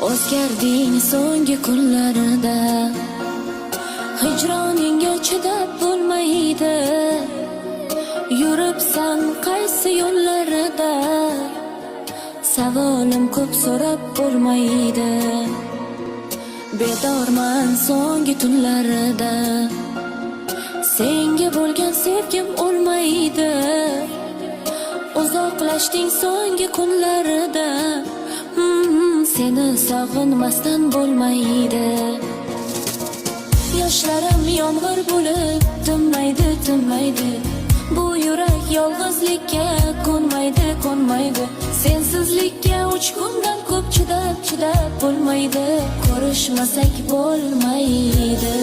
O'zgarding so'nggi kunlarda, hijroningga chidab bo'lmaydi. Yuribsan qaysi yo'llarda? Savolim ko'p, so'rab bo'lmaydi. Bedorman so'nggi tunlarda, senga bo'lgan sevgim o'lmaydi. Uzoqlashding so'nggi kunlarda, seni sog'inmasdan bo'lmaydi. Yoshlarim yomg'ir bo'lib tinmaydi, tinmaydi. Bu yurak yolg'izlikka ko'nmaydi, ko'nmaydi. Sensizlikka 3 kundan ko'p chidab, chidab bo'lmaydi. Ko'rishmasak bo'lmaydi.